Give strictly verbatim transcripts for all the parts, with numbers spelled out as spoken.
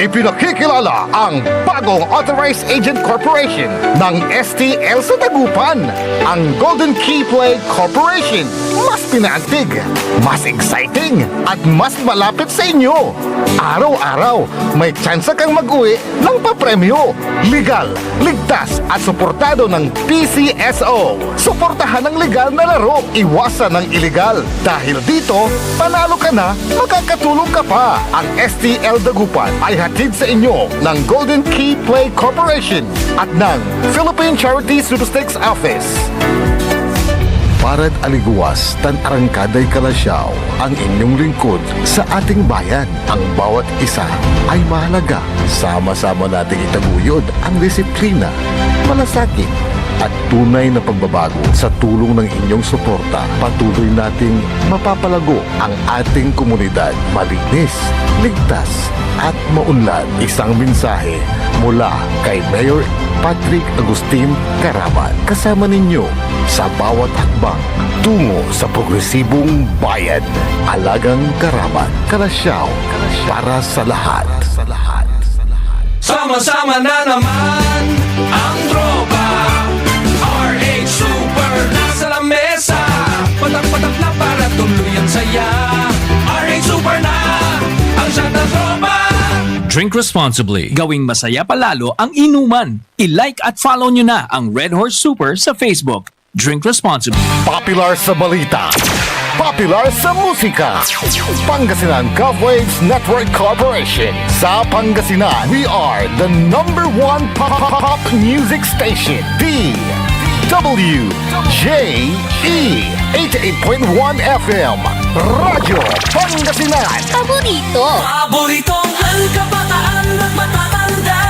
Ipinakikilala ang bagong Authorized Agent Corporation ng S T L sa Dagupan, ang Golden Key Play Corporation. Mas pinaantig, mas exciting, at mas malapit sa inyo. Araw-araw, may tsansa kang mag-uwi ng papremyo. Legal, ligtas, at suportado ng P C S O. Suportahan ang legal na laro, iwasan ang iligal. Dahil dito, panalo ka na, makakatulong ka pa. Ang S T L Dagupan ay hatid sa inyo ng Golden Key Play Corporation at ng Philippine Charity Sweepstakes Office. Parad aligewas tan arangkaday Calasiao, ang inyong lingkod sa ating bayan. Ang bawat isa ay mahalaga. Sama-sama nating itaguyod ang disiplina, malasakit, at tunay na pagbabago. Sa tulong ng inyong suporta, patuloy nating mapapalago ang ating komunidad. Malinis, ligtas, at maunlad. Isang mensahe mula kay Mayor Patrick Agustin Caraman. Kasama ninyo sa bawat hakbang tungo sa progresibong bayan. Alagang Caraman, Calasiao, para sa lahat. Sama-sama na naman ang tropa. R H Super nasa lamesa. Patak-patak na para tuloy ang saya. R H Super na ang shot ng tropa. Drink responsibly. Gawing masaya pa lalo ang inuman. I-like at follow nyo na ang Red Horse Super sa Facebook. Drink responsibly. Popular sa balita. Popular sa musika. Pangasinan Gov Waves Network Corporation. Sa Pangasinan, we are the number one pop, pop, pop music station. D W J E eighty-eight point one F M. Radyo Pangasinan. Paborito. Paboritong kabataan at matatanda.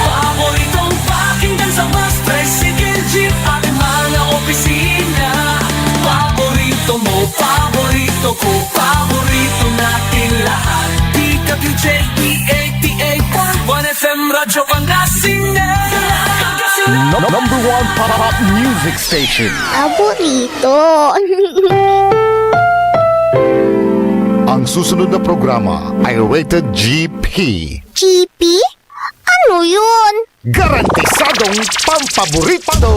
Paboritong pakinggan sa bus, tricycle, jeep at mga opisina. Paborito mo, paborito ko, paborito natin lahat. D W J E eighty-eight point one F M Radyo Pangasinan. Pangasinan. No-, number one pop music station. Paborito. Ang susunod na programa ay rated G P. G P? Ano yun? Garantisadong pampaborito!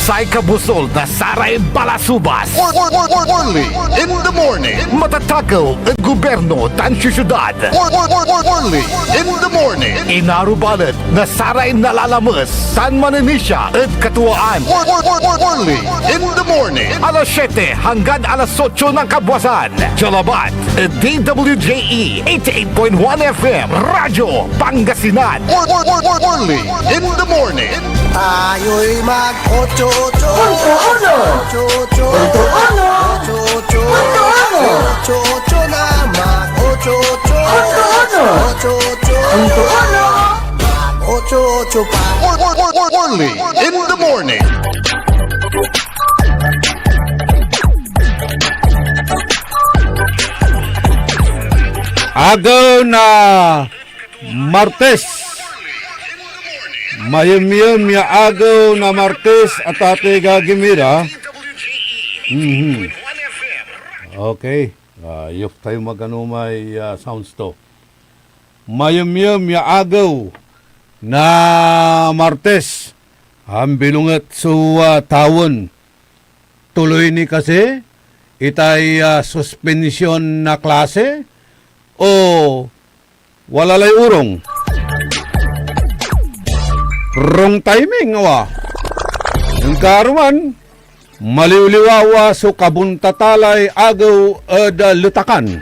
Say kabusol na saray balasubas. Or-, or-, or-, or-, Orly in the morning. Matatakew ed gobyerno tan siyudad. Or-, or-, or-, or-, Orly in the morning. Inarubalet na saray nalalames tan maninisia ed katuaan. Or-, or-, or-, or-, Orly in the morning. Alas siete hanggan alas otso ng kabuasan. Jalabat, D W J E eighty-eight point one F M, Radyo Pangasinan. Or-, or-, or-, or-, Orly in the morning. Tayo'y mag-ocho-ocho. Punto uno. Ocho-ocho. Punto uno. Ocho-ocho. Punto uno. Ocho-ocho na mag-ocho-ocho. Punto uno. Ocho-ocho. Punto uno. Mag-ocho-ocho pa. Or-, or-, or-, or-, Orly in the morning. Agew na Martes. Mayemyem ya agew na Martes, a tatay gagimira. Mhm. Okay. Ah, yok tayo magano may, ah, sounds to. Mayemyem ya agew na Martes. Ambilonget so, ah, tawen. Tuloy ni kasi itay, ah, suspension na klase o wala lay orong? Wrong timing, awa. Inkaruman, maliwliwawa so kabuntatalay agew ed, ah, Letacan.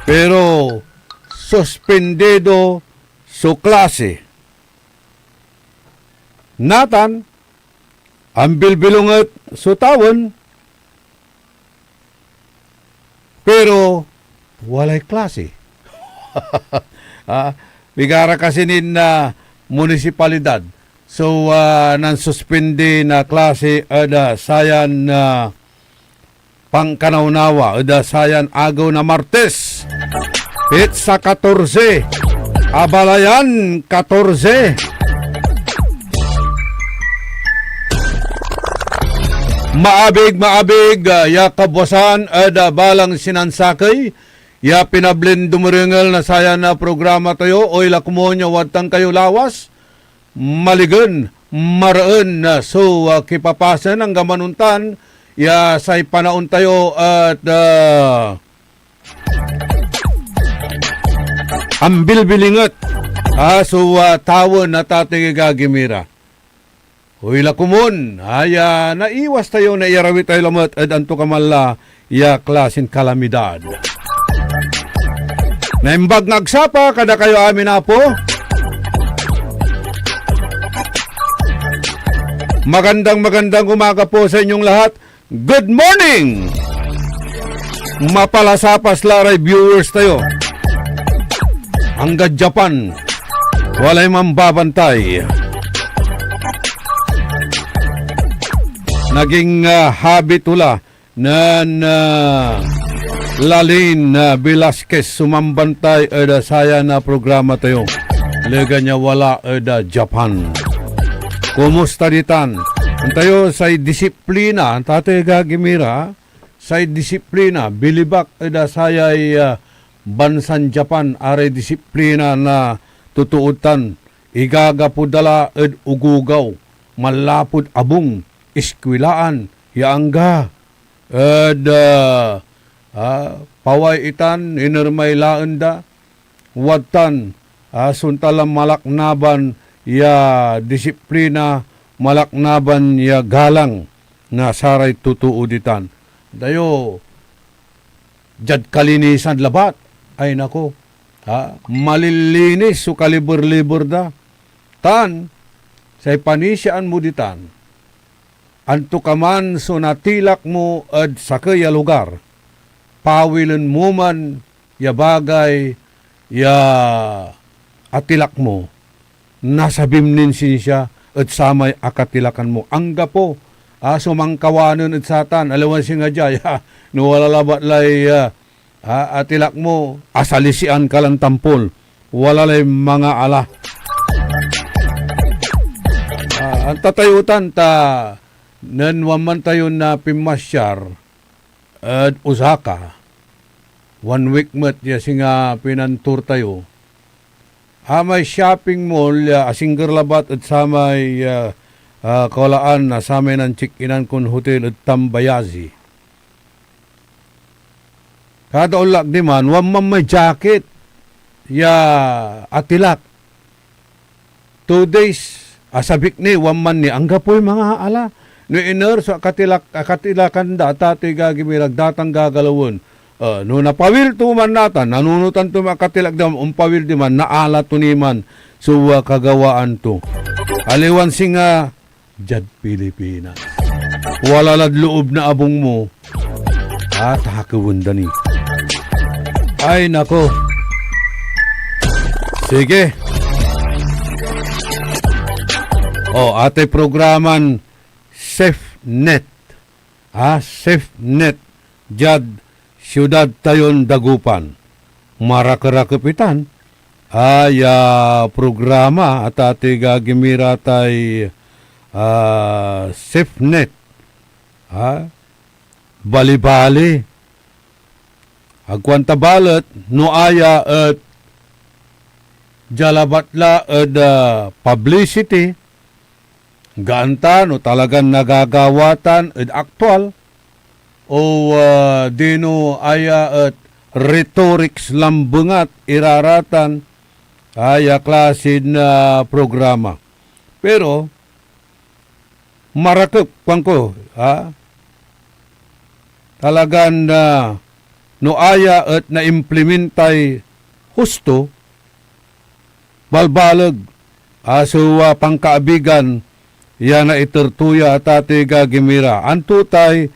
Pero suspendido so klase. Natan, ambilbilonget so tawen, pero walay klase. Ah, pigara kasi nin, ah, munisipalidad. So, ah, nansuspindi na klase ed, ah, sayan, ah, pankanawnawa ed sayan agew na Martes, petsa katorse, abalayan katorse. Maabig, maabig, ah, ya kabwasan ed, ah, balang sinansakey ya pinablin dumerengel na sayan, ah, programa tayo. Oy la komon ya wadtan kayo lawas, maligen, mareen, ah, so, ah, kipapasen anggaman ontan ya say panaon tayo et, ah, ambilbilinget, ah, so, ah, tawen na tateng igagimira. Oy la komon, aya naiwas tayo, naiyarawi tayo lamet ed antokaman la ya klasin kalamidad. Naimbag na agsapa, kada kayo amin, Apo. Magandang, magandang umaga po sa inyong lahat. Good morning! Mapalasapas la ray viewers tayo. Anggad Japan, walay mambabantay. Naging, ah, habit to la nen, ah, Lalin, ah, Velasquez so mambantay ed, ah, saya na programa tayo. Legan ya wala ed, ah, Japan. Kumusta ditan? Antayo say disiplina, tatay gagimira, say disiplina, bilibak ed, ah, sayay, ah, bansan Japan, aray disiplina na totood tan igagapo da la ed ogogaw, manlapud abung, iskwilaan, ya angga ed, ah, ah, paway itan, iner may laen da, wadtan, ah, sontal a malaknaban ya disiplina, malaknaban ya galang na saray totoo ditan. Dayo, diad kalinisan labat, ay nako, ha? Malilinis so kaliber-liber da. Tan, say panisiaan mo ditan, antokaman so natilak mo ed sakey a lugar, pawilen mo man ya bagay ya atilak mo, nasabim nin sinsia ed samay akatilakan mo. Anggapo, ah, so mangkawanen ed satan, aliwan singa dia, ya, no wala labat lay, ah, ah, atilak mo, asalisian ka lan tampol. Wala lay mangaala. Ah, antatayotan ta nen wan man tayo na pinmasyar ed Osaka, one week met ya singa pinantur tayo. Amay shopping mall ya asingger labat ed samay, ah, ah, kawalaan na samay nancheck-inan kon hotel ed Tambayazi. Kada onlak diman, wan man may jacket ya atilak. Two days, asabik ni, wan man ni, anggapoy mangaala. No iner so akatilak-, akatilakan da, tatay gagimira, datang gagalawen. Ah, no napawil to man natan, nanunotan to may akatilak diman, ompawil diman, naala to ni man so, ah, kagawaan to. Aliwan singa diad Pilipinas. Wala lad loob na abung mo, ah, takewen da ni. Ay, nako. Sige. Oh, atay programan SafeNet. Ah, SafeNet diad siudad tayon Dagupan. Marakerakep itan, ah, ya programa a tatay gagimira tay, ah, SafeNet, ah, balibali. Agkuan ta balet no aya et dia labat la ed, ah, publicity, gaan ta no talagan nagagawa tan ed aktual, o, ah, dino aya et rhetorics lambengat iraratan, ah, ya klasin, ah, programa. Pero, marakep, kuanko, ah, talagan, ah, no aya et naimplementay husto, balbaleg, ah, so, ah, pankaabigan ya naiter to ya, tatay gagimira. Anto tay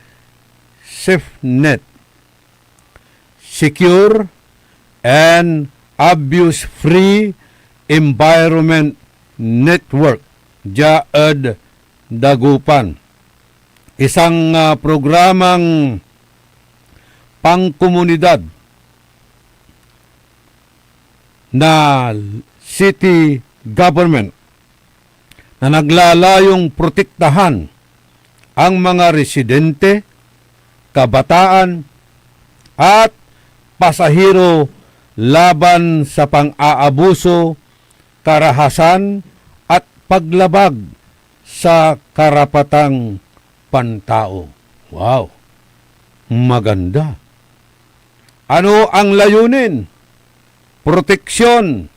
SafeNet? Secure and Abuse-Free Environment Network, dia ed Dagupan. Isang, ah, programang pangkomunidad na city government na naglalayong protektahan ang mga residente, kabataan, at pasahero laban sa pang-aabuso, karahasan, at paglabag sa karapatang pantao. Wow! Maganda. Ano ang layunin? Proteksyon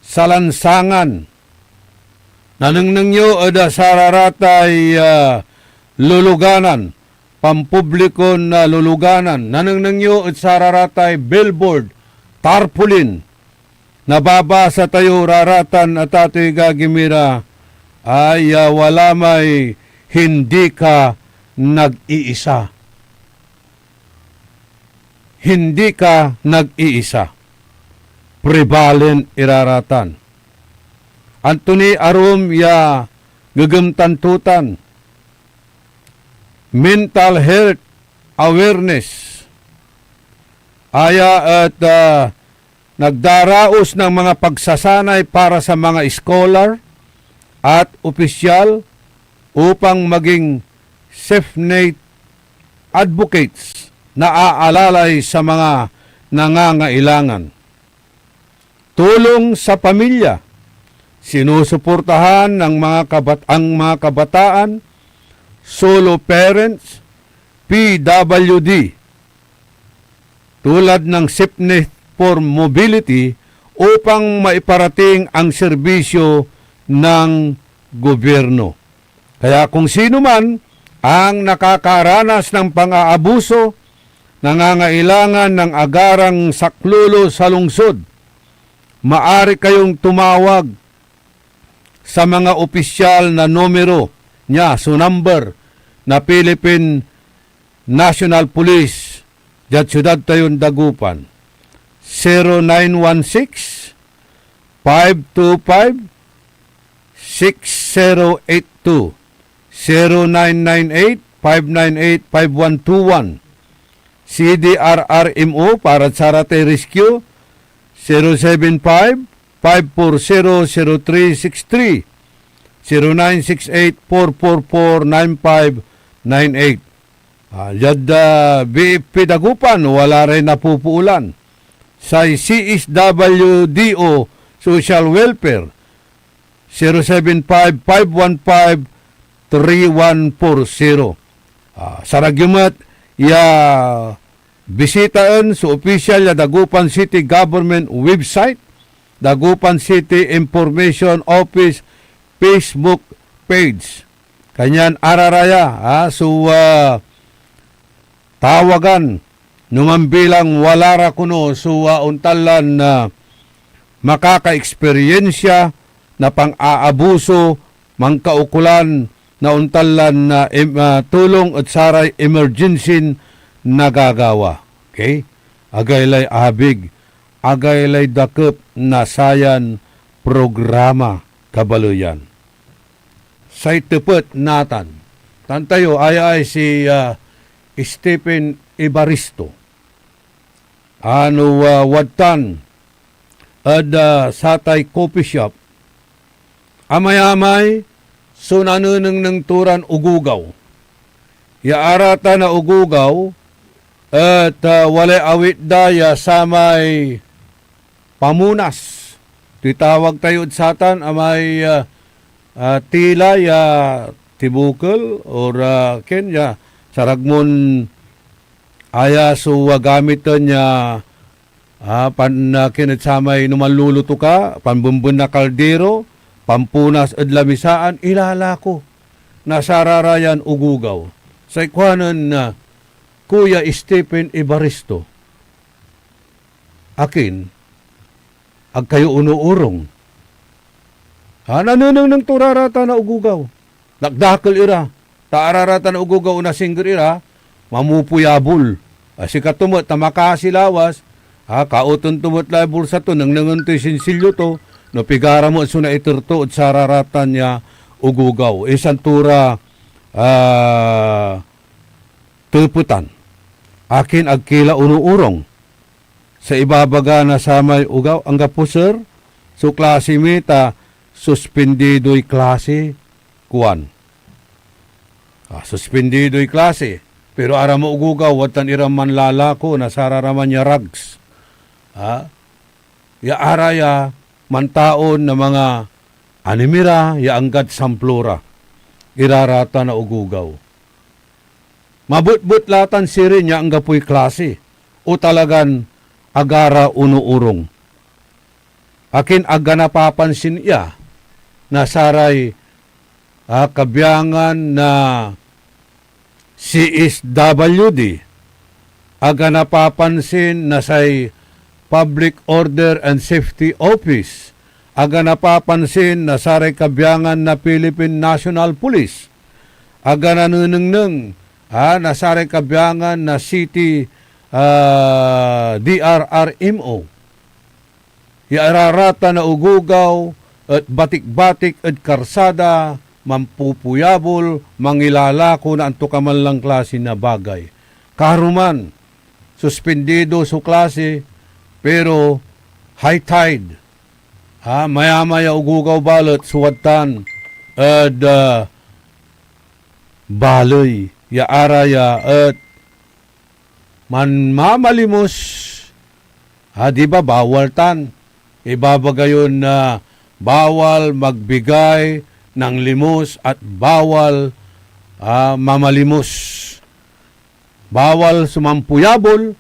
sa lansangan. Nanengneng yo ed, ah, sararatay, ah, luluganan, pampublikon, ah, luluganan. Nanengneng yo ed sararatay billboard, tarpaulin. Nababasa tayo raratan, atatoy gagimira, ay, ah, wala may hindi ka nag-iisa. Hindi ka nag-iisa. Prevalent iraratan. Anto ni arum ya gegemtan to tan? Mental health awareness. Aya et, ah, nagdaraos ng mga pagsasanay para sa mga scholar at opisyal upang maging SafeNet advocates na aalalay sa mga nangangailangan. Tulong sa pamilya. Sinusuportahan ng mga kabat-, ang mga kabataan, solo parents, P W D, tulad ng SafeNet for Mobility upang maiparating ang serbisyo ng gobyerno. Kaya kung sino man ang nakakaranas ng pang-aabuso, nangangailangan ng agarang saklolo sa lungsod, maari kayong tumawag sa mga opisyal na numero niya, so number na Philippine National Police diad siudad tayon Dagupan, zero nine one six, five two five, six zero eight two, zero nine nine eight, five nine eight, five one two one. C D R R M O para saratay rescue, zero seven five, five four zero, zero three six three, zero nine six eight, four four four, nine five nine eight. Ah, diad, ah, B F P Dagupan, wala ray napupuolan. Say C S W D O Social Welfare, zero seven five, five one five, three one four zero. Ah, sarag yo met ya bisitaen so opisyal ya Dagupan City Government website, Dagupan City Information Office Facebook page. Kanyan araraya, ah, so, ah, tawagan, no mambilang wala ra kono so, ah, ontan lan, ah, makakaeksperyensya na pang-aabuso, mankaukolan na ontan lan, ah, em-, ah, tulong ed saray emergency nagagawa. Okay? Agaylay abig, agaylay dakep na sayan programa, kabaleyan. Say tepet natan. Tan tayo, aya ay si, ah, Stephen Evaristo. Ano, ah, wadtan ed, ah, satay coffee shop, amayamay so nanenengneng to ran ogogaw. Ya aratan a ogogaw et, ah, walay awit da ya samay pamunas. Toy tawag tayo ed satan, amay, ah, ah, tila ya tibukel or, ah, ken ya sarag mon aya so, ah, gamiten ya, ah, pan-, ah, ken ed samay no manluluto ka, panbenben na kaldero, pampunas ed lamisaan, ilalako na sararayan ogogaw. Say kuanen na Kuya Stephen Evaristo, akin, ag kayo onoorong. Ha, nanenengneng to raratan a ogogaw. Dakdakel ira. Ta araratan a ogogaw onasingger ira, mamupuyabol. A, sikato met ta makasi lawas, ha, kaoten to met lay bulsa to, nengnengen toy sinsilyo to, no pigara met so naiter to ed sararatan ya ogogaw. Insan to ra, ah, tepetan, akin ag ki la onoorong? Sa ibabaga na samay ogaw, "Anggapo, sir, so klase mi ta suspindidoy klase," kuan. Ah, suspindidoy klase, pero aramay ogogaw, wadtan iran manlalako na sararaman ya rags. Ah, ya ara ya mantaon na mga anim ira ya anggad samplo ra. Iraratan a ogogaw. Mabetbet la tan sirin ya anggapoy klase o talagan agara onoorong. Akin aga napapansin ya na saray, ah, kabiangan na C S W D, aga napapansin na say Public Order and Safety Office, aga napapansin na saray kabiangan na Philippine National Police, aga nanenengneng, ah, na saray kabiangan na City, ah, D R R M O. Ya araratan a ogogaw et batik-batik ed karsada, manpupuyabol, mangilalako na antokaman lan klase na bagay. Karuman, suspindido so klase, pero high tide, ah, mayamay a ogogaw balet so wadtan ed, ah, baley ya ara ya et manmamalimos. Ah, di ba, bawal tan? Ibabaga yon, ah, bawal magbigay ng limos at bawal, ah, mamalimos. Bawal so manpuyabol,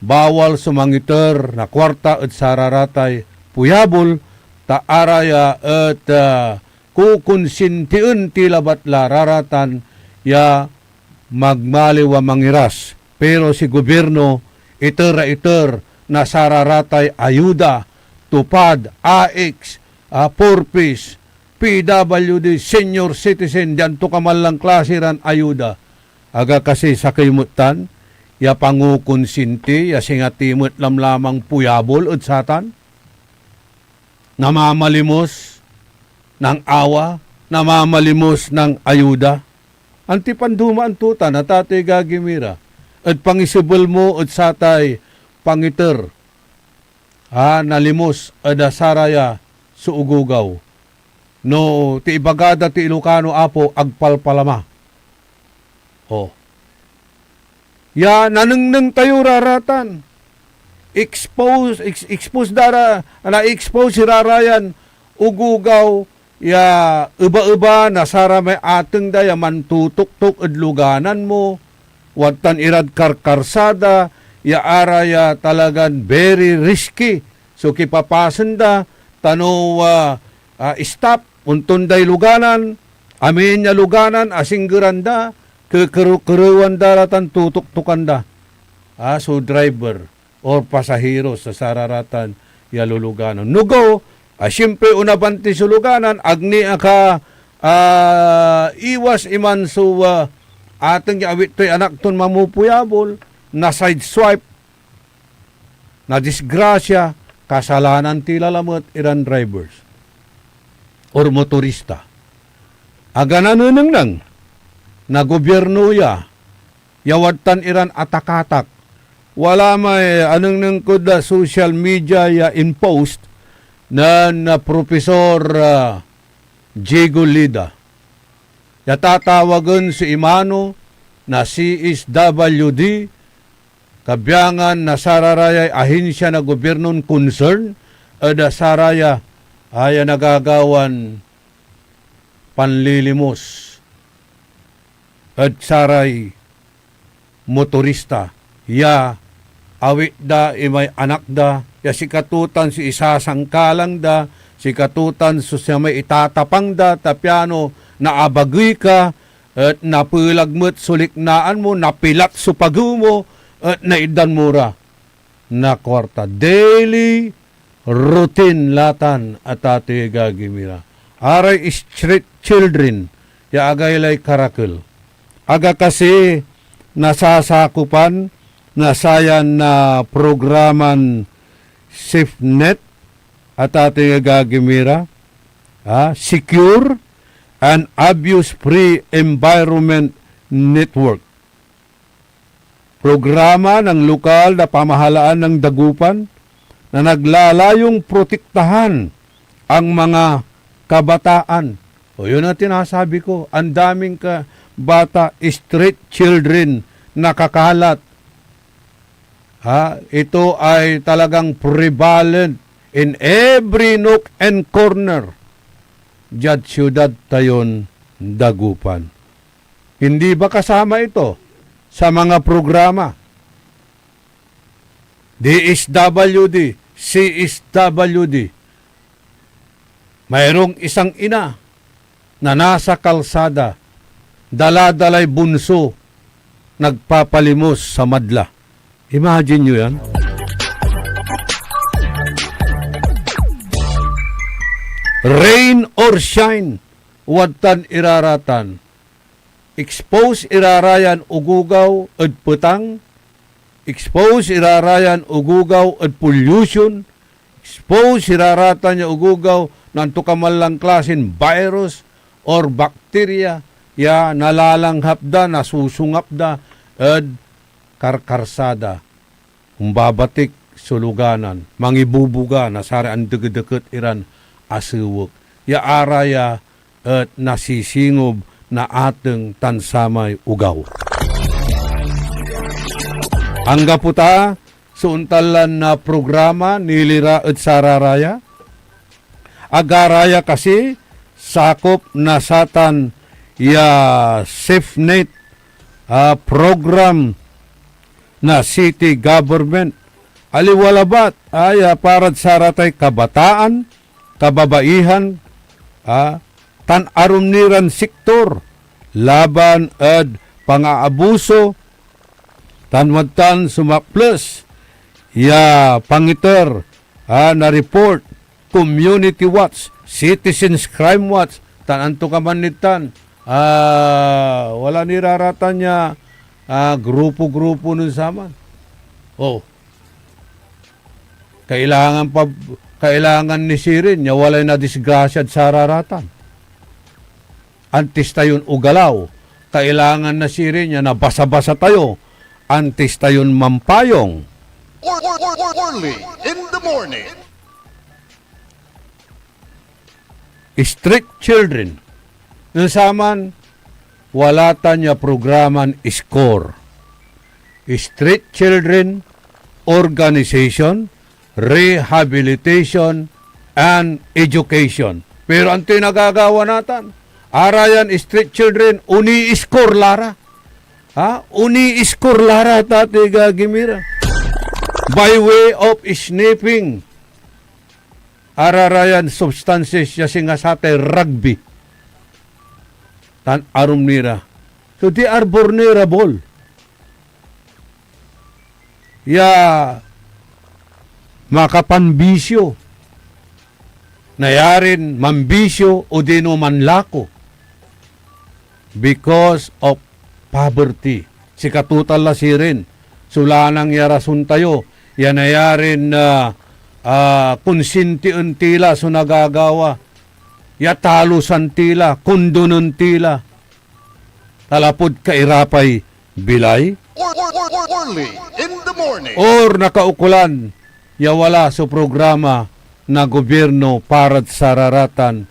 bawal so mangiter na kuarta ed sararatay puyabol, ta araya et, ah, kukonsintian ti labat la raratan ya magmaliw a mangiras. Pero si gobierno, iter a iter na sararatay ayuda, TUPAD, AICS, ah, four Ps, P W D, senior citizen, diad antokaman lan klase ran ayuda. Aga kasi sakey met tan ya pangokonsinti ya singa ti met lamlamang puyabol ed satan? Namamalimos ng awa, namamalimos ng ayuda. Antipan dumaan to tan, atatoy gagi mi ra, ed pangisebel mo ed satay pangiter a nalimos ed a saraya so ogogaw. No ti ibaga da ti Ilocano, Apo, agpalpalama. Oh. Ya nanengneng tayo ra ratan. Expose, ex-, expose da ra, na-expose ira ra yan ogogaw ya eba-eba na saramay ateng da ya mantotoktok ed luganan mo, wadtan irad karkarsada ya ara ya talagan very risky so kipapasen da, ta no, ah, ah, stop, ontonday luganan, amin ya luganan, asinggeran da, kekerew-kerewan da ra tan totoktokan da, ah, so driver or pasahero sa sararatan ya luluganan. No go, ah, siyempre, onabanti so luganan, ag ni aka, ah, iwas iman so, ah, ateng ya awit toy anak ton mamupuyabol, na-sideswipe, nadisgrasya, kasalanan ti lalamet iran drivers or motorista. Aga nanenengneng na gobierno ya ya wadtan iran atakatak. Wala may anengneng kod, ah, social media ya in-post nen, ah, Profesor, ah, Diego Lida, ya tatawagen so imano na C S W D, kabiangan na sararayay ahensia na gobiernon concern ed, ah, saraya, ah, ya nagagawan panlilimos ed saray motorista ya awit da imay anak da, ya sikato tan so isasangkalang da, sikato tan so samay itatapang da, ta piano naabagey ka, et napelag met so liknaan mo, napilat so pagew mo, et naitdan mo ra. na kuarta. Daily routine la tan, atatoy agagi mi ra. Aray street children ya agaylay karakel. Aga kasi nasasakopan na sayan na programan SafeNet, atatoy agagi mi ra, ah, Secure and Abuse-Free Environment Network. Programa ng lokal na pamahalaan ng Dagupan na naglalayong protektahan ang mga kabataan. O, yun ang tinasabi ko, ang daming ka-, bata, street children, nakakalat. Ha? Ito ay talagang prevalent in every nook and corner diad siyudad tayon Dagupan. Hindi ba kasama ito sa mga programa? D S W D, C S W D. Mayroong isang ina na nasa kalsada, dala-dalay bunso, nagpapalimos sa madla. Imagine nyo yan. Rain or shine, wadtan iraratan. Expose irarayan ogogaw ed petang, expose irarayan ogogaw ed pollution, expose iraratan ya ogogaw na antokaman lan klasin virus or bakterya ya nalalanghap da, nasusungap da ed karkarsada. Ombabatik so luganan, mangibubuga na saray andegedeket iran asewek, ya araya et nasisingob na ateng tan samay ogaw. Anggapo ta so ontan lan, ah, programa nilira ed sararaya? Agaraya kasi sakop na satan ya SafeNet, ah, program na city government. Aliwa labat, ah, ya parad saratay kabataan, kababaihan, ah, tan arum ni ran sektor laban ed pangaabuso, tan wadtan sumaples ya pangiter, ah, na report, Community Watch, Citizens Crime Watch, tan antokaman nid tan. Ah, wala niraratan ya, ah, grupo-grupo nen saman. Oh. Kailangan pa, kailangan ni sirin ya walay nadisgrasiad sararatan. Antis tayon ogalaw, kailangan na sirin ya nabasa-basa tayo antis tayon mampayong. Early in the morning. Street children. Nen saman, wala tan ya programan SCORE. Street Children Organization, Rehabilitation, and Education. Pero antoy nagagawa natan? Arayan street children, oni-SCORE la ra. Ha? Oni-SCORE la ra, tati gagimira. By way of sniffing, ararayan substances ya singa satay rugby tan arum ni ra. So, they are vulnerable ya makapanbisyo. Nayarin manbisyo odino manlako because of poverty. Sikato tan la sirin so lanang ya rason tayo ya nayarin, ah, ah, konsinti en ti la so nagagawa, ya talusan ti la, kondonen ti la, ta lapud kairapay bilay, Early in the morning. Or nakaukolan ya wala so programa na gobyerno parad sararatan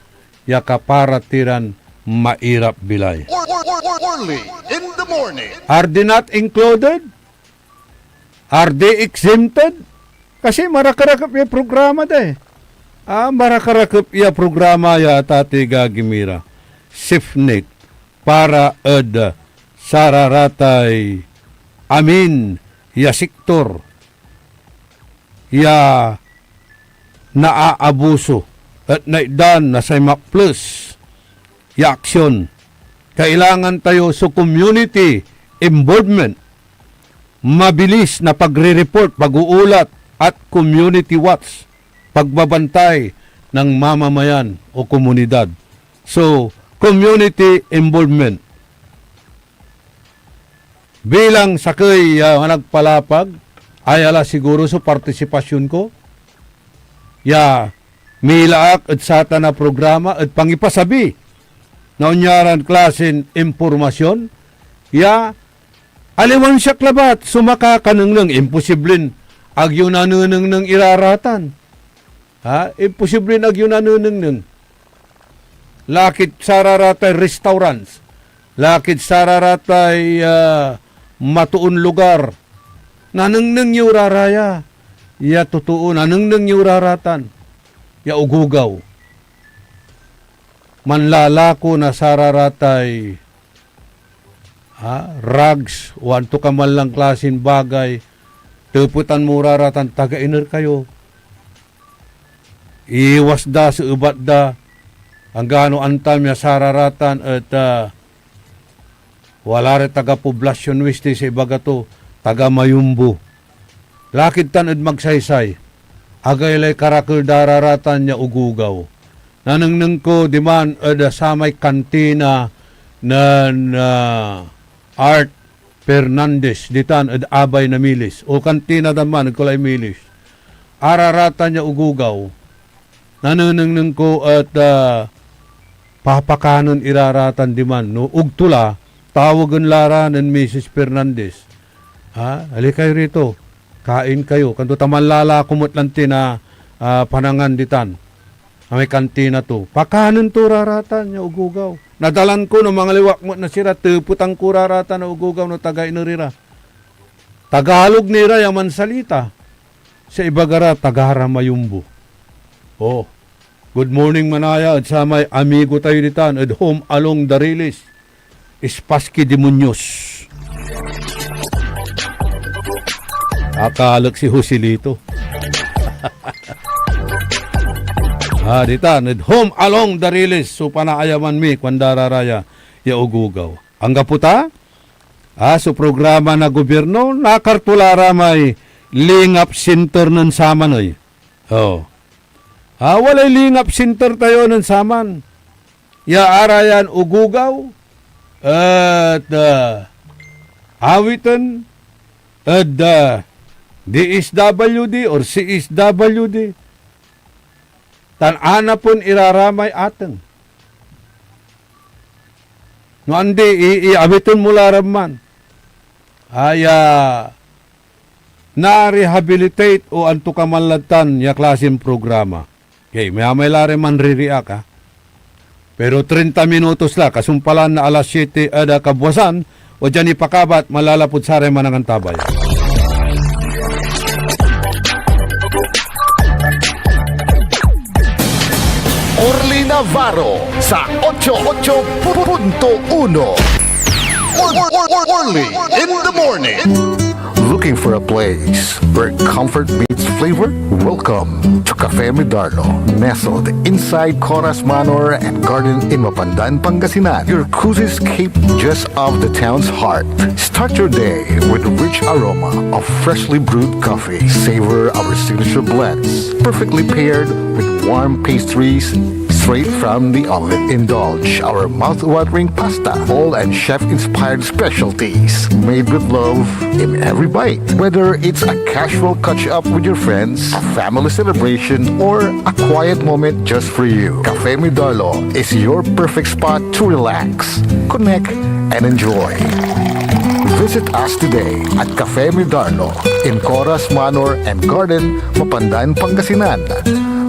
ya kapara ti ran mairap bilay. Early in the morning. Are they not included? Are they exempted? Kasi marakarakep ya programa da eh. Ah, marakarakep ya programa ya, tati gagimira. SafeNet para ed sararatay amin ya sektor ya naaabuso et naitdan na say maples ya aksyon. Kailangan tayo so community involvement, mabilis na pagre-report, pag-uulat, at community watch, pagbabantay ng mamamayan o komunidad. So, community involvement. Bilang sakey ya managpalapag, ayala siguro so partisipasyon ko ya mila ak ed satan a programa ed pangipasabi na onyaran klasin impormasyon ya aliwan siak labat so makakanengneng. Imposiblen ag yo nanenengneng iraratan. Ha? Imposiblen ag yo nanenengneng. Lakit sararatay restaurants, lakid sararatay, ah, matoon lugar. Nanengneng yo ra ra ya, ya totoo, nanengneng yo ra ra tan ya ogogaw. Manlalako na sararatay, ha, rags o antokaman lan klasin bagay, tepetan mo ra ra tan taga iner kayo. Iwas da so ebat da, anggano antam ya sararatan et, ah, wala ray taga Poblacion Oeste so ibaga to, taga Mayumbo. Lakid tan ed Magsaysay, agaylay karakel da ra ra tan ya ogogaw. Nanengneng ko diman ed, ah, samay kantina nen, ah, Art Fernandez ditan ed Abay na Milis, o kantina da man ed Kulay Milis. Araratan ya ogogaw. Nanenengneng ko et, ah, papakanen ira ra tan diman. No ogto la, tawagen la ra nen Misis Fernandez. Ha? Ali kayo rito. Kain kayo. Kanto ta manlalako met lanti na, ah, panangan ditan. Amay kantina to. Pakanen to ra ra tan ya ogogaw. Nadalan ko no mangaliwak met na sira, tepetan ko ra ra tan ya ogogaw no taga iner ira. Tagalog ni ra ya mansalita. Sa ibaga ra, taga ra Mayumbo. Oh. Good morning, manaya, ed samay amigo tayo ditan, ed Home Along Dariles. Spassky Demonios. Akalek si Joselito. Ah, ditan, ed Home Along Dariles, so panaayaman mi, kuanda ra ra ya, ya ogogaw. Anggapo ta? Ah, so programa na gobyerno, nakarto la ra may lingap center nen saman, ey. Oh. Ah, walay lingap center tayo nen saman. Ya arayan ogogaw, et, ah, awiten ed, ah, D S W D or C S W D. Tan anapen ira ra may ateng. No andi, i-, iawiten mo la ra man. Aya, na-rehabilitate o antokaman lad tan ya klasin programa. Okay, mayamay la ray manririak, ha? Pero treinta minutos la, kasumpalan na alas siete ed kabuasan, o dian ipakabat, malalapud saray manangan tabay. Orly Navarro sa ocho ocho punto uno. Or-, or-, or-, Orly in the morning. Looking for a place where comfort meets flavor? Welcome to Cafe Midarno, nestled inside Coras Manor and Garden in Mapandan, Pangasinan. Your cozy escape just off the town's heart. Start your day with a rich aroma of freshly brewed coffee. Savor our signature blends, perfectly paired with warm pastries straight from the oven. Indulge our mouth-watering pasta, bowl and chef-inspired specialties, made with love in every bite. Whether it's a casual catch-up with your friends, a family celebration, or a quiet moment just for you, Cafe Midarlo is your perfect spot to relax, connect, and enjoy. Visit us today at Cafe Midarno in Coras Manor and Garden, Mapandan, Pangasinan,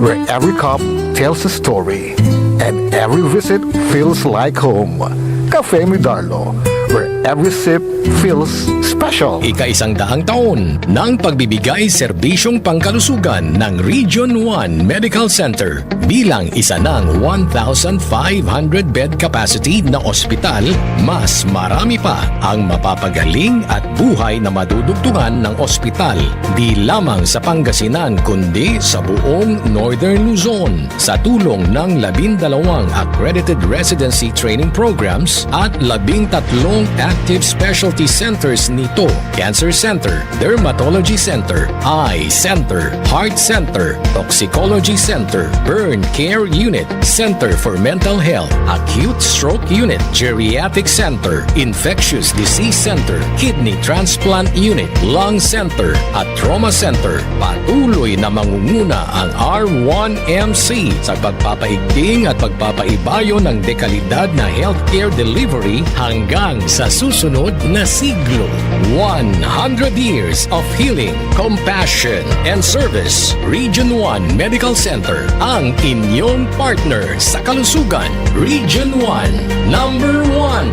where every cup tells a story and every visit feels like home. Cafe Midarno, where every sip feels special. Ikaisang daang taon ng pagbibigay serbisyong pangkalusugan ng Region one Medical Center. Bilang isa ng one thousand five hundred bed capacity na ospital, mas marami pa ang mapapagaling at buhay na madudugtungan ng ospital, di lamang sa Pangasinan, kundi sa buong Northern Luzon. Sa tulong ng labindalawang accredited residency training programs at labintatlong active specialty centers nito, Cancer Center, Dermatology Center, Eye Center, Heart Center, Toxicology Center, Burn Care Unit, Center for Mental Health, Acute Stroke Unit, Geriatric Center, Infectious Disease Center, Kidney Transplant Unit, Lung Center, at Trauma Center. Patuloy na mangunguna ang R one M C sa pagpapaigting at pagpapaibayo ng dekalidad na healthcare delivery hanggang sa susunod na siglo. One hundred years of healing, compassion, and service. Region one Medical Center, ang inyong partner sa kalusugan. Region one, number one.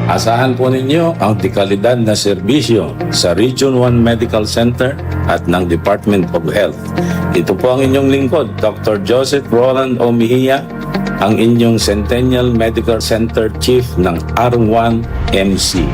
Asahan po ninyo ang dekalidad na serbisyo sa Region one Medical Center at ng Department of Health. Ito po ang inyong lingkod, Doctor Joseph Roland O. Mejia, ang inyong Centennial Medical Center Chief ng R one M C.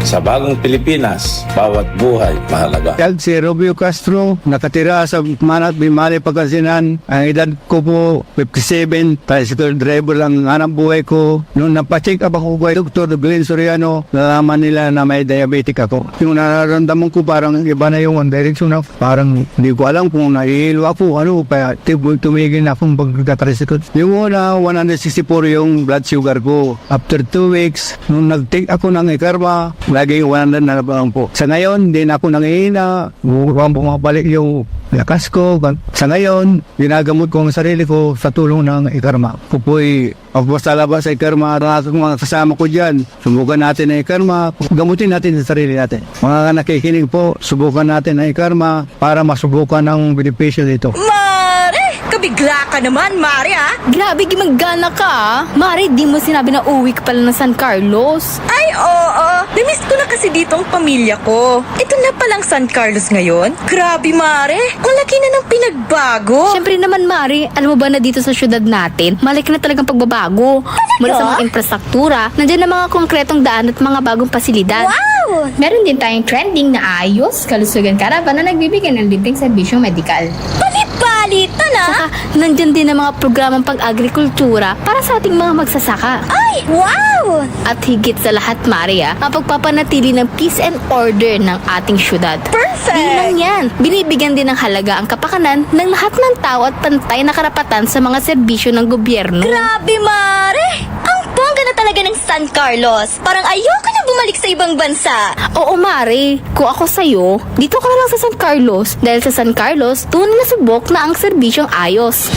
Sa bagong Pilipinas, bawat buhay mahalaga. Kag si Rubio Castro, nakatira sa Manat, Binmali, Pangasinan. Ang edad ko po, fifty-seven, tricycle driver lang hanap buhay ko. Nung napacheck up ako kay Doktor Glenn Soriano, nalaman nila na may diabetic ako. Yung nararamdaman ko, parang iba na yung direction na, parang hindi ko alam kung nahihilo ako, ano, kaya tig-, tumigil na akong pagka-tricycle. Yung una, one hundred sixty-four yung blood sugar ko. After two weeks, nung nag-take ako ng Ecarma, laging one hundred na lang po. Sa ngayon, hindi na ako nangihina, bu-, bumabalik yung lakas ko. Sa ngayon, ginagamot ko ang sarili ko sa tulong ng Ecarma. Ako po'y, pagpasalamat sa Ecarma, lahat ng mga kasama ko dyan. Subukan natin ang Ecarma, gamutin natin sa sarili natin. Mga nakikinig po, subukan natin ang Ecarma para masubukan ang benepisyo nito. Mare! Kabigla ka naman, Mare, ah! Grabe, gimagana ka, ah! Mare, di mo sinabi na uwi ka pala ng San Carlos. Ay, oo. Namiss ko na kasi dito ang pamilya ko. Ito na palang San Carlos ngayon. Grabe, Mare. Ang laki na ng pinagbago. Siyempre naman, Mare, alam mo ba na dito sa syudad natin, malaki na talagang pagbabago. Mula sa mga infrastruktura, nandiyan na mga konkretong daan at mga bagong pasilidad. Wow! Meron din tayong trending na ayos, kalusugan caravan na nagbibigay ng libreng serbisyong medikal. Bali-bali, tana! Saka, nandiyan din ang mga programang pag-agrikultura para sa ating mga magsasaka. Ay, wow! At higit sa lahat, Mare, ah, mapagpapanatili ng peace and order ng ating syudad. Perfect! Di lang yan, binibigyan din ng halaga ang kapakanan ng lahat ng tao at pantay na karapatan sa mga serbisyo ng gobyerno. Grabe, Mare! Ang bongga na talaga ng San Carlos. Parang ayoko na bumalik sa ibang bansa. Oo, Mare. Kung ako sa'yo, dito ka na lang sa San Carlos, dahil sa San Carlos, tunay na subok na ang serbisyong ayos.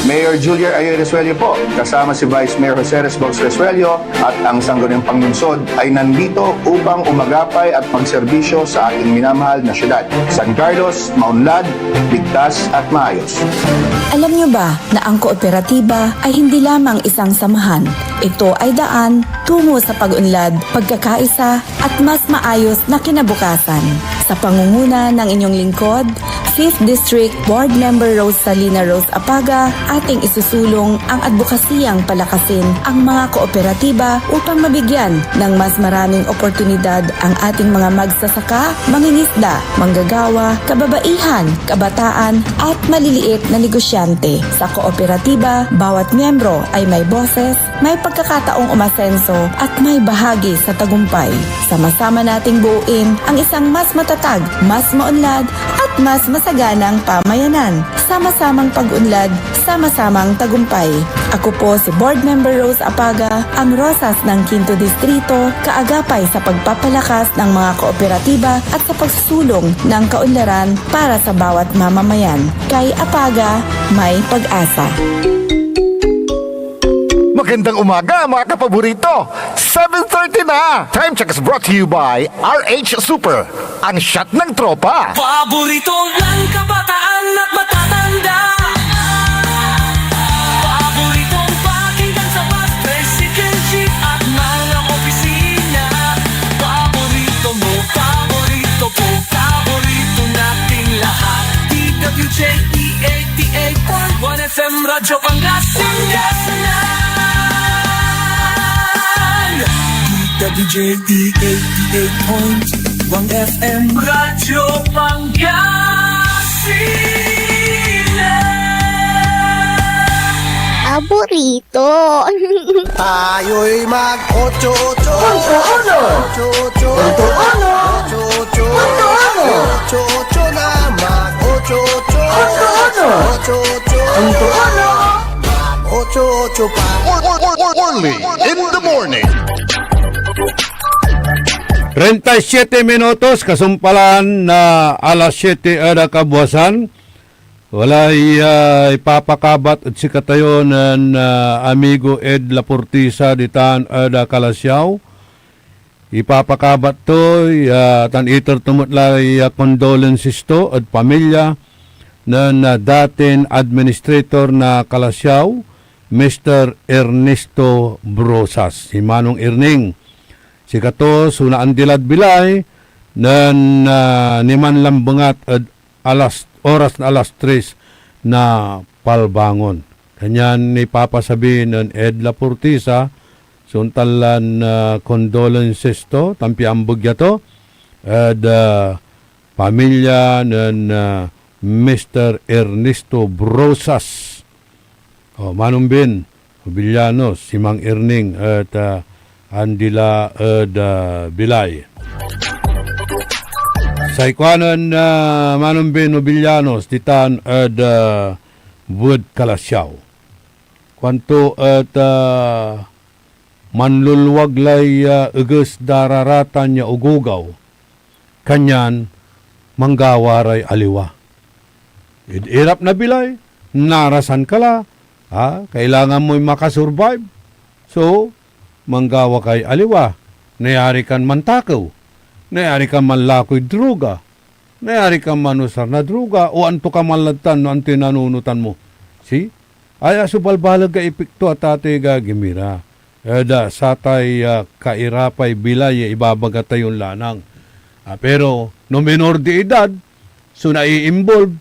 Mayor Julian Ayoy Resuello po, kasama si Vice Mayor Jose Resbox Resuello at ang sangguniang panlungsod ay nandito upang umagapay at magserbisyo sa ating minamahal na syudad. San Carlos, maunlad, ligtas at maayos. Alam nyo ba na ang kooperatiba ay hindi lamang isang samahan? Ito ay daan tungo sa pag-unlad, pagkakaisa, at mas maayos na kinabukasan. Sa pangunguna ng inyong lingkod, Fifth District Board Member Rose Salina Rose Apaga, ating isusulong ang adbokasiyang palakasin ang mga kooperatiba upang mabigyan ng mas maraming oportunidad ang ating mga magsasaka, mangingisda, manggagawa, kababaihan, kabataan, at maliliit na negosyante. Sa kooperatiba, bawat miyembro ay may boses, may pagkakataong umasenso at may bahagi sa tagumpay. Sama-sama nating buuin ang isang mas matatag, mas maunlad, at mas masaganang pamayanan. Sama-samang pag-unlad, sama-samang tagumpay. Ako po si Board Member Rose Apaga, ang Rosas ng Quinto Distrito, kaagapay sa pagpapalakas ng mga kooperatiba at sa pagsusulong ng kaunlaran para sa bawat mamamayan. Kay Apaga, may pag-asa. Magandang umaga, mga kapaborito! Seven thirty na! Time check is brought to you by R H Super, ang shot ng tropa. Paborito ng kabataan at matatanda. Paboritong pakinggan sa bus, tricycle, jeep at mga opisina. Paborito mo, paborito ko, paborito nating lahat. D W J E eighty-eight point one F M Radyo Pangasinan. D W J E eighty-eight point one F M Radyo Pangasinan. Paborito. Tayo'y mag-ocho-ocho. Punto uno. Ocho-ocho. Punto uno. Ocho-ocho. Punto uno. Ocho-ocho na, mag-ocho-ocho. Punto uno. Ocho-ocho. Punto uno. Mag-ocho-ocho pa. Or-, or-, or-, or-, early in the morning. Treinta y siete minutos, kasumpalan na alas siete ed kabuasan. Walay, ah, ipapakabat ed sikatayo nen, ah, amigo Ed Laportisa ditan ed, ah, Calasiao. Ipapakabat to, ah, tan iter to met lay, ah, condolences to ed pamilya nen, ah, datin administrator na Calasiao, Mister Ernesto Brosas, si Manong Erning. Sikato so naandilad bilay nen, ah, niman lambengat ed alas, oras na alas tres na palbangon. Kanyan nipapasabi nen Ed Laportisa so ontan lan, ah, condolences to, tan piambeg ya to ed, ah, pamilya nen, ah, Mister Ernesto Brosas. O, Manong Ben Obillanos, si Mang Erning et, ah, andi la ed, ah, bilay. Say kuanen, ah, Manong Ben Obillanos ditan ed, ah, Bued Calasiao. Kuanto et, ah, manluluwag lay, ah, eges da ra ratan ya ogogaw, kanyan manggawa ray aliwa. Ed irap na bilay, narasan ka la, ah, kailangan moy makasurvive. So, manggawa kay aliwa. Nayari kan mantakew. Nayari kan manlakoy droga. Nayari kan manusar na droga o antokaman lad tan no antoy nanunotan mo. See? Aya so balbaleg a epekto, a tatay gagimira, ed, ah, satay, ah, kairapay bilay ya ibabaga tayon lanang. Ah, pero no menor de edad so nai-involve,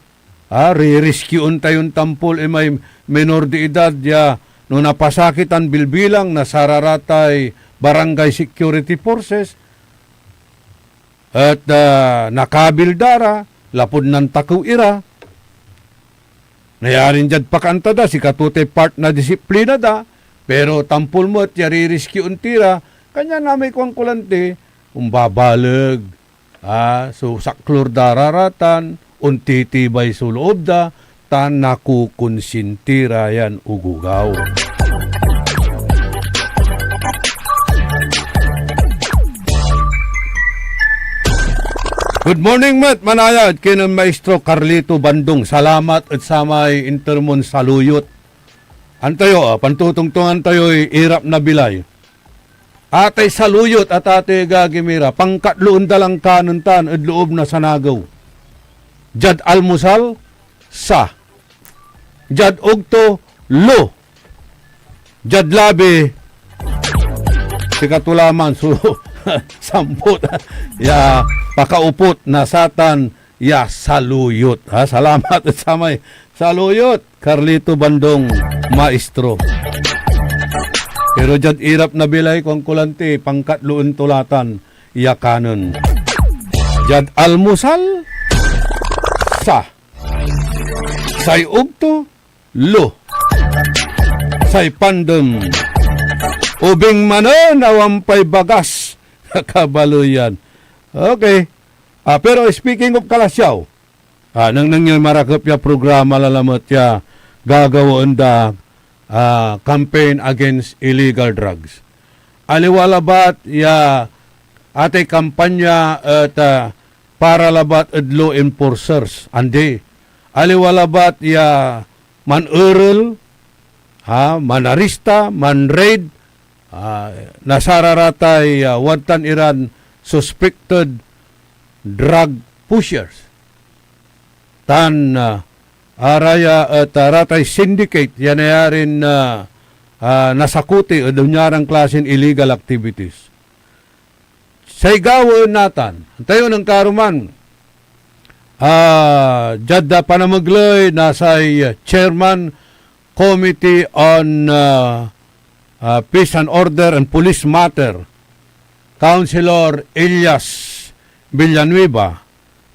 ah, rirescueen tayon tampol imay menor de edad ya no napasakitan bilbilang na sararatay barangay security forces, et, ah, nakabil da ra lapud nantakew ira. Nayarin diad pakaanta da, sikato tay part na disiplina da, pero tampol met ya rirescueen ti ra, kanyan amay kuanko lanti, ombabaleg, ah, so saklor da ra ratan, ontitibay so loob da, tan nakokonsinti ra yan ogogaw. Good morning met, manaya, ed kinen Maestro Carlito Bandong. Salamat ed samay inter mon saluyot. Antayo, ah, pantotongtongan tayoy irap na bilay. Atay saluyot, a tatay gagimira, pankatloen da lan kanen tan ed loob na sanagew. Diad almusal, sa. Diad ogto, lo. Diad labi, sikato laman so sampot ya pakaupot na satan ya saluyot. Ha, salamat ed samay saluyot, Carlito Bandong, maestro. Pero diad irap na bilay, kuanko lanti, pankatloen to latan ya kanen. Diad almusal, sa. Say ogto, lo. Say pandem, ubing manen a wampay bagas. Kabaloyan. Okay. Ah, pero speaking of Calasiao, ah, nengneng yoy marakep ya programa lalamet ya gagawaen da, ah, campaign against illegal drugs. Aliwa labat ya atay kampanya et, ah, para labat ed law enforcers, andi. Aliwa labat ya manerel, ha, manarista, man-raid, ah, na sararatay, ah, wadtan iran suspected drug pushers. Tan, ah, araya et, ah, ratay syndicate ya nayarin, ah, ah, nasakuti ed onyaran klasen illegal activities. Say gawaen natan, antayo nen karuman, ah, diad, ah, panamegley na say chairman Committee on, ah, ah, Peace and Order and Police Matter, Councilor Elias Villanueva,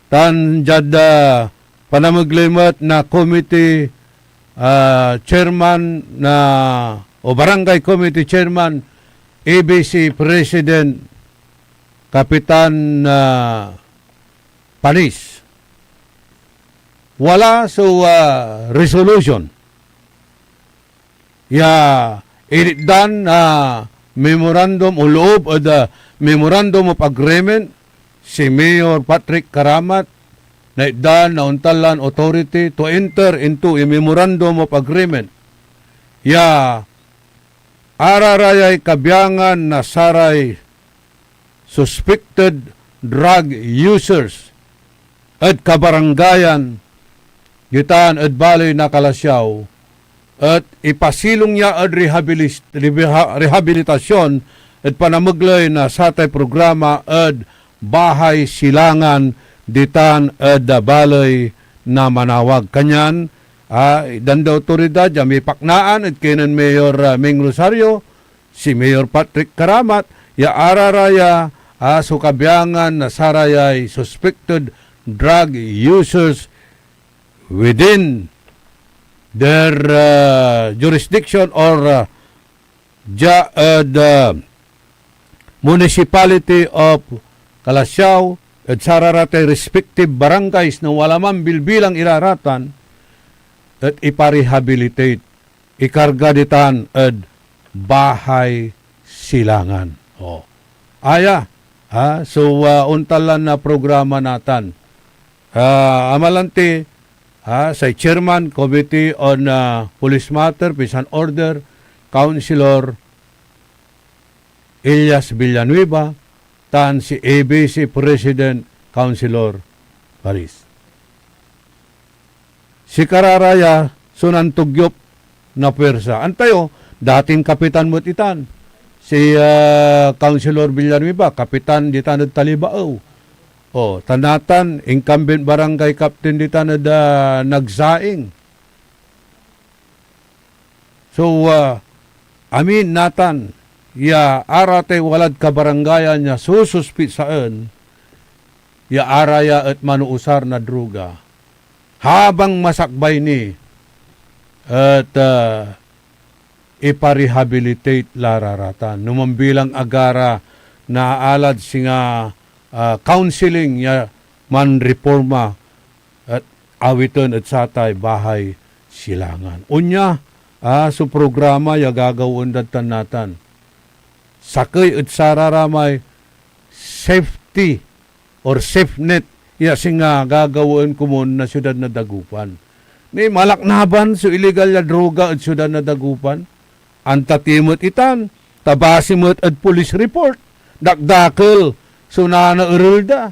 tan diad, ah, panamegley met na committee, ah, chairman na, o barangay committee chairman, A B C President Kapitan, ah, Panis. Wala so, ah, resolution ya initdan na memorandum o loob ed, ah, Memorandum of Agreement si Mayor Patrick Caramat, naitdan na ontan lan authority to enter into a Memorandum of Agreement ya ararayay kabiangan na saray suspected drug users ed kabarangayan ditan ed baley na Calasiao, et ipasilong ya ed rehabilis-, reha-, rehabilitasyon ed panamegley na satay programa ed Bahay Silangan ditan ed, ah, baley na Manawag. Kanyan, ah, itdan da otoridad ya mipaknaan ed kinen Mayor, ah, Ming Rosario, si Mayor Patrick Karamat, ya araraya, ah, so kabiangan na sarayay suspected drug users within their, ah, jurisdiction or, ah, dia ed, ah, Municipality of Calasiao, ed sararatay respective barangays na wala man bilbilang iraratan, et ipa-rehabilitate, ikarga ditan ed Bahay Silangan. Oh. Aya, ah, so, ah, ontan lan na programa natan. Ah, amalanti, ah, say Chairman, Committee on, ah, Police Matter, Peace and Order, Councilor Elias Villanueva, tan si A B C President, Councilor Paris. Sikara ra ya so nantugyop na puwersa. Antayo, dating kapitan met itan. Si, ah, Councilor Villanueva, kapitan ditan ed Talibaew. O, tan natan, incumbent barangay captain ditan ed, ah, Nagsaing. So, ah, amin natan ya aratay walad kabarangayan ya sususpisaen ya araya et manuusar na droga, habang masakbay ni et, ah, ipa-rehabilitate la ra ratan. No mambilang agara naalad singa, ah, counseling ya manreporma et awiten ed satay Bahay Silangan. Onya, ah, so programa ya gagawaen dad tan natan. Sakey ed sararamay safety or SafeNet ya singa gagawaen komun na siudad na Dagupan. Ni malaknaban so iligal ya droga ed siudad na Dagupan. Anta ti met itan, ta base met ed police report, dakdakel so nanaerel da.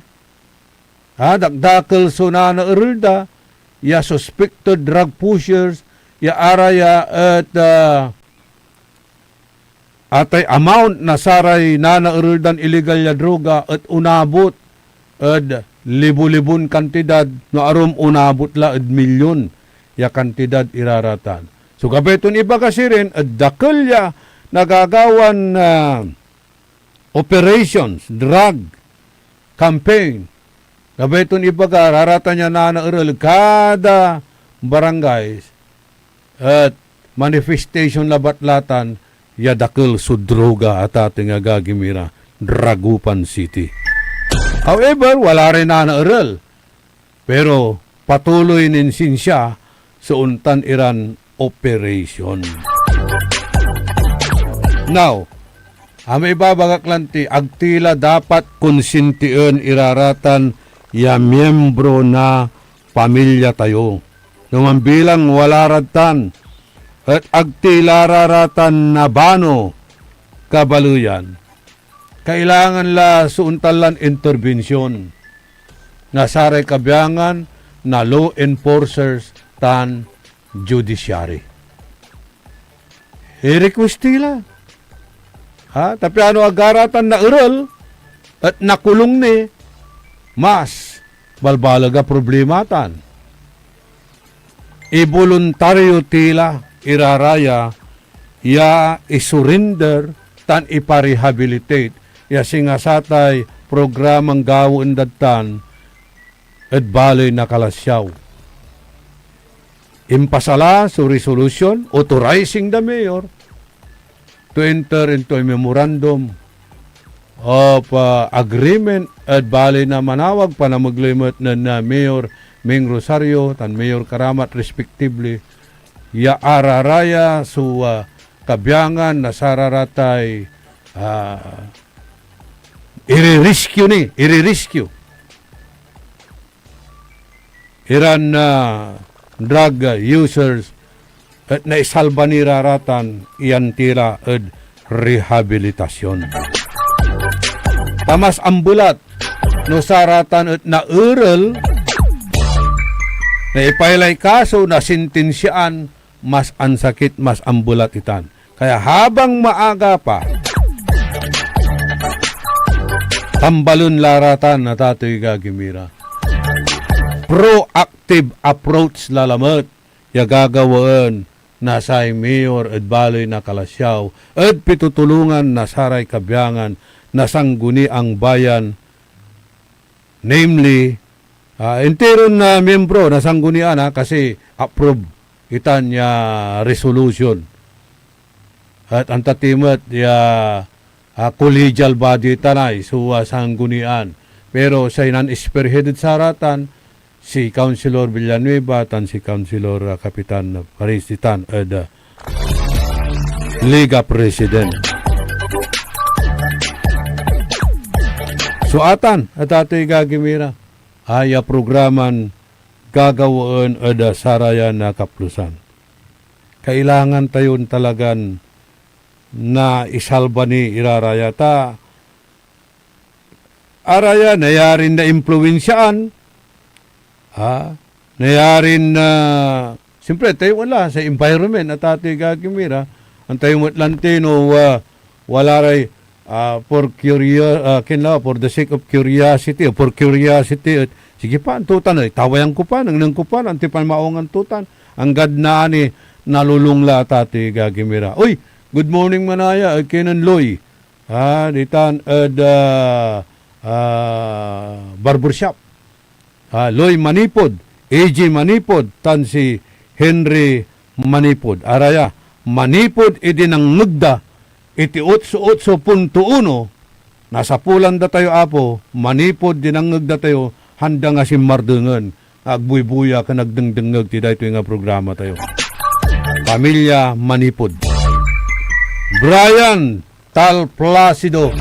Ha, dakdakel so nanaerel da ya suspected drug pushers ya araya et, ah, atay amount na saray nanaerel dan iligal ya droga et onabot ed libo-libon kantidad, no arum onabot la ed milyon ya kantidad iraratan. So, gabay ton ibaga sirin ed dakel ya nagagawan, ah, operations, drug campaign. Gabay ton ibaga, raratan ya nanaerel ed kada barangay et manifestation labat la tan ya dakel so droga a tateng, agagi mi ra, Dagupan City. However, wala ray nanaerel. Pero patuloy nin sinsia so ontan iran operation. Now, amay ibabagak lanti, ag ti la dapat konsintien iraratan ya miembro na pamilya tayo. No mambilang wala rad tan, et ag ti la ra ratan nabano, kabaleyan, kailangan la so ontan lan interbensyon na saray kabiangan na law enforcers tan judiciary. I-request ti la. Ha? Ta piano agara tan naerel et nakulong ni, mas balbaleg a problema tan. Iboluntaryo ti la iraraya ya isurrender tan ipa-rehabilitate ya singa satay programang gawaen dad tan ed baley na Calasiao. Impasala so resolution authorizing the mayor to enter into a memorandum of, uh, agreement ed baley na Manawag, panamegley met nen, uh, Mayor Ming Rosario tan Mayor Karamat respectively, ya araraya so, uh, kabiangan na sararatay, uh, irirescue ni, irirescue iran, ah, drug, ah, users et naisalba ni ra ratan iyan ti ra ed rehabilitasyon. Ta mas ambelat no saratan et naerel, naipailay kaso, nasintinsiaan, mas ansakit, mas ambelat itan. Kaya habang maaga pa, Tambalen la ra tan, atatoy gagimira. Proactive approach la lamet ya gagawaen na say mayor ed Baley na Calasiao ed pitutulongan na saray kabiangan na Sangguniang Bayan, namely, ah, interon, ah, miyembro na Sanggunian, ah, kasi approve itan ya resolution. Et anta ti met ya, ah, collegial body tan ay so, ah, Sanggunian. Pero say nan-spearhead ed saratan, si Councilor Villanueva tan si Councilor, ah, Kapitan Paris ditan ed, ah, Liga President. So atan, atatoy gagimira, ay, ah, programan gagawaen ed, ah, sarayan, ah, kaplusan. Kailangan tayon talagan naisalba ni iraraya ta araya nayarin naimpluwensiaan, ha? Nayarin, ah, siyempre, tayo wala sa environment, atatoy gagimira. Antayo met lanti no, ah, wala ray, ah, for curio-, ah, kinla, for the sake of curiosity, o for curiosity, et sige pa, anto tan, eh, tawayan ko pa, nengneng ko pa, anti pan maong anto tan. Anggad naani, nalulong la, atatoy gagimira. Uy, good morning, manaya, ed kinen Loy. Ah, ditan ed, ah, ah, barbershop. Ah, Loy Manipod, A J Manipod, tan si Henry Manipod. Araya, manipod iti nangngeg da, iti otso otso punto uno, nasapulan da tayo, Apo, manipod di nangngeg da tayo, handang a sinmardengen, agbuybuyak a nagdengdengeg ti daytoy nga programa tayo. Pamilya Manipod. Brian Tal Placido,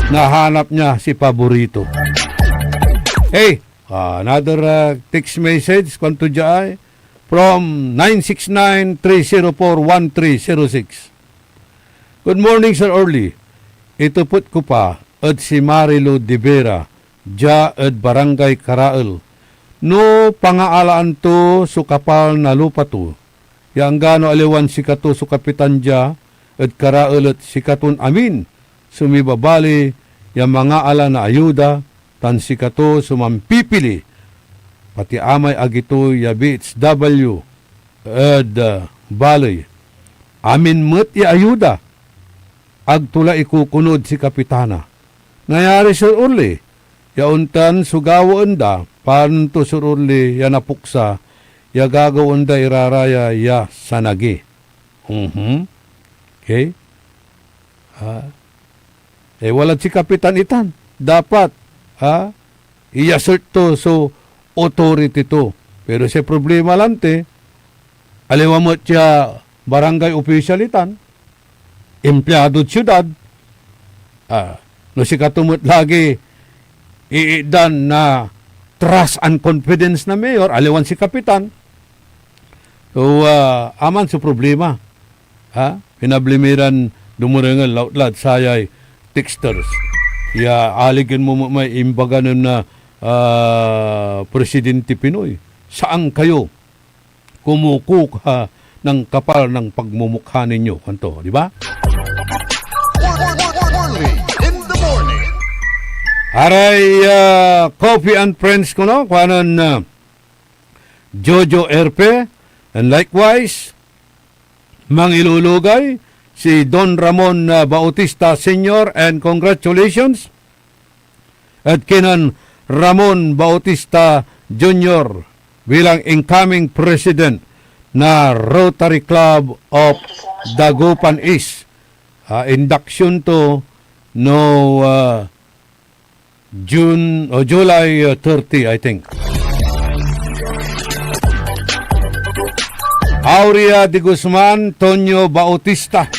nahanap niya si paborito. Hey, ah, another, ah, text message, kuanto diay, from nine six nine, three zero four, one three zero six. Good morning, Sir Orly. Itepet ko pa ed si Marilo de Vera, dia ed Barangay Karael, no pangaalaan to so kapal na lupa to, ya anggano aliwan sikato so kapitan dia ed Karael et sikaton amin so mibabali ya mangaala na ayuda, tan sikato so mampipili, pati amay agi to ya B H W ed, ah, baley. Amin met ya ayuda, ag to la ikukunod si kapitana. Nayari, Sir Orly, ya ontan so gawaen da, panon to, Sir Orly, ya napuksa, ya gagawaen da iraraya ya sanagi. Mhm. Okay? Ah, eh, walad si kapitan itan. Dapat, ah, i-assert to so authority to. Pero say problema lanti, aliwa met ya barangay official itan, empleadod siudad, ah, no sikato met lagi iitdan na trust and confidence na mayor, aliwan si kapitan. So, ah, aman so problema. Ha? Pinabli mi ran dumerengel, lautlad sayay texters. Ya aligen mo may imbaga nen na, ah, Presidente Pinoy. Saan kayo kumukuha ng kapal ng pagmumukha ninyo? Kanto, di ba? Aray, ah, Coffee and Friends ko, no? Kuanon, ah, Jojo Erpe, and likewise, mangilulugay si Don Ramon, ah, Bautista Senior, and congratulations at kinen Ramon Bautista Junior bilang incoming president na Rotary Club of Dagupan East. Ah, induction to no, ah, June o July, uh, thirty, I think. Aurea de Guzman, Tonio Bautista,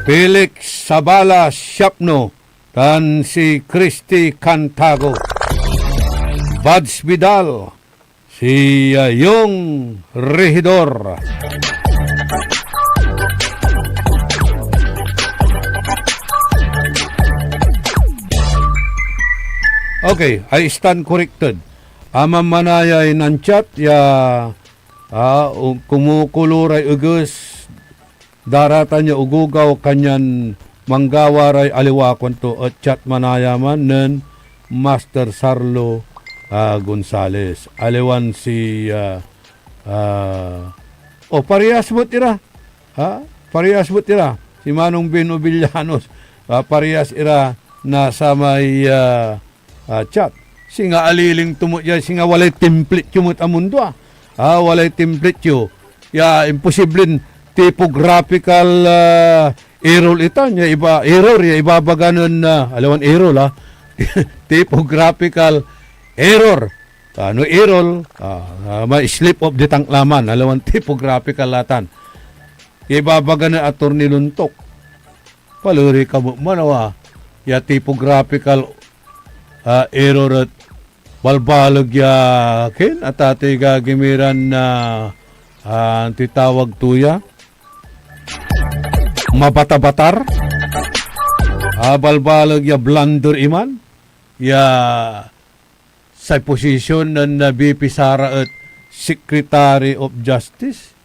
Felix Sabala Siapno, tan si Christy Cantago, Buds Vidal, si, ah, Yong Regidor. Okay, I stand corrected. Aman manayay nan-chat ya, ah, u-, kumukulo ray eges, daratan ya ugugaw, kanyan manggawa ray aliwa, kuanto, et chat man aya man nen Master Sarlo, ah, Gonzales. Aliwan si, ah, ah, oh, parehas met ira. Ha? Parehas met ira. Si Manong Ben Obillanos, ah, parehas ira na samay, ah, ah, chat. Singa aliling to met ya, singa walay template yo met a mundo, ah. Ah, walay template yo. Ya, imposibleng typographical, ah, error itan, ya iba, error, ya ibabaga nen, ah, aliwan error, ah. Typographical error. Ah, no error, ah, ah, may slip of the tongue laman, aliwan typographical latan. Ya ibabaga nen Attorney Luntok. Palere ka met man, awa, ya typographical, ah, error et balbaleg ya, ken, atatiga gimiran na, ah, antitawag to ya? Mabatabatar? Ah, balbaleg ya blunder iman? Ya say posisyon nen, ah, V P Sara et Secretary of Justice?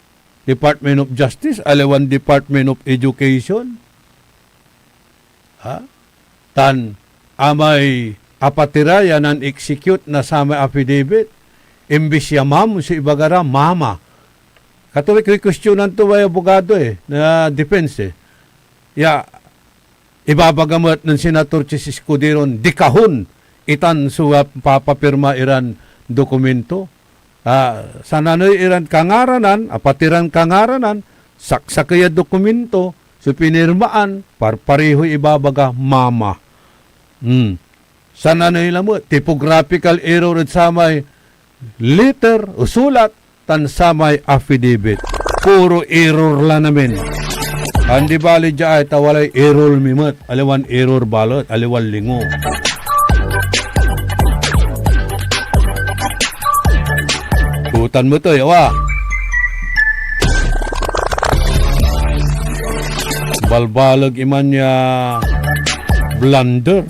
Department of Justice, aliwan Department of Education. Ha? Tan amay apatira ya nan-execute na samay affidavit, imbis ya ma'am so ibaga ra, mama. Kato may kukwestiyonan to may abogado, eh, na defense, eh. Ya, ibabaga met nen Senator Chiz Escudero, dikahon itan so, ah, papapirma iran dokumento. Ah, sananey iran kangaranan, apatiran kangaranan, saksakey a dokumento so pinirmaan, parparehoy ibabaga, mama. Hmm. Sananey lamet, typographical error ed samay letter o sulat tan samay affidavit. Puro error la namin. Andi bali dia ay ta walay error mi met. Aliwan error balet, aliwan lingo. Tutan met, oy, awa. Balbaleg iman ya blunder.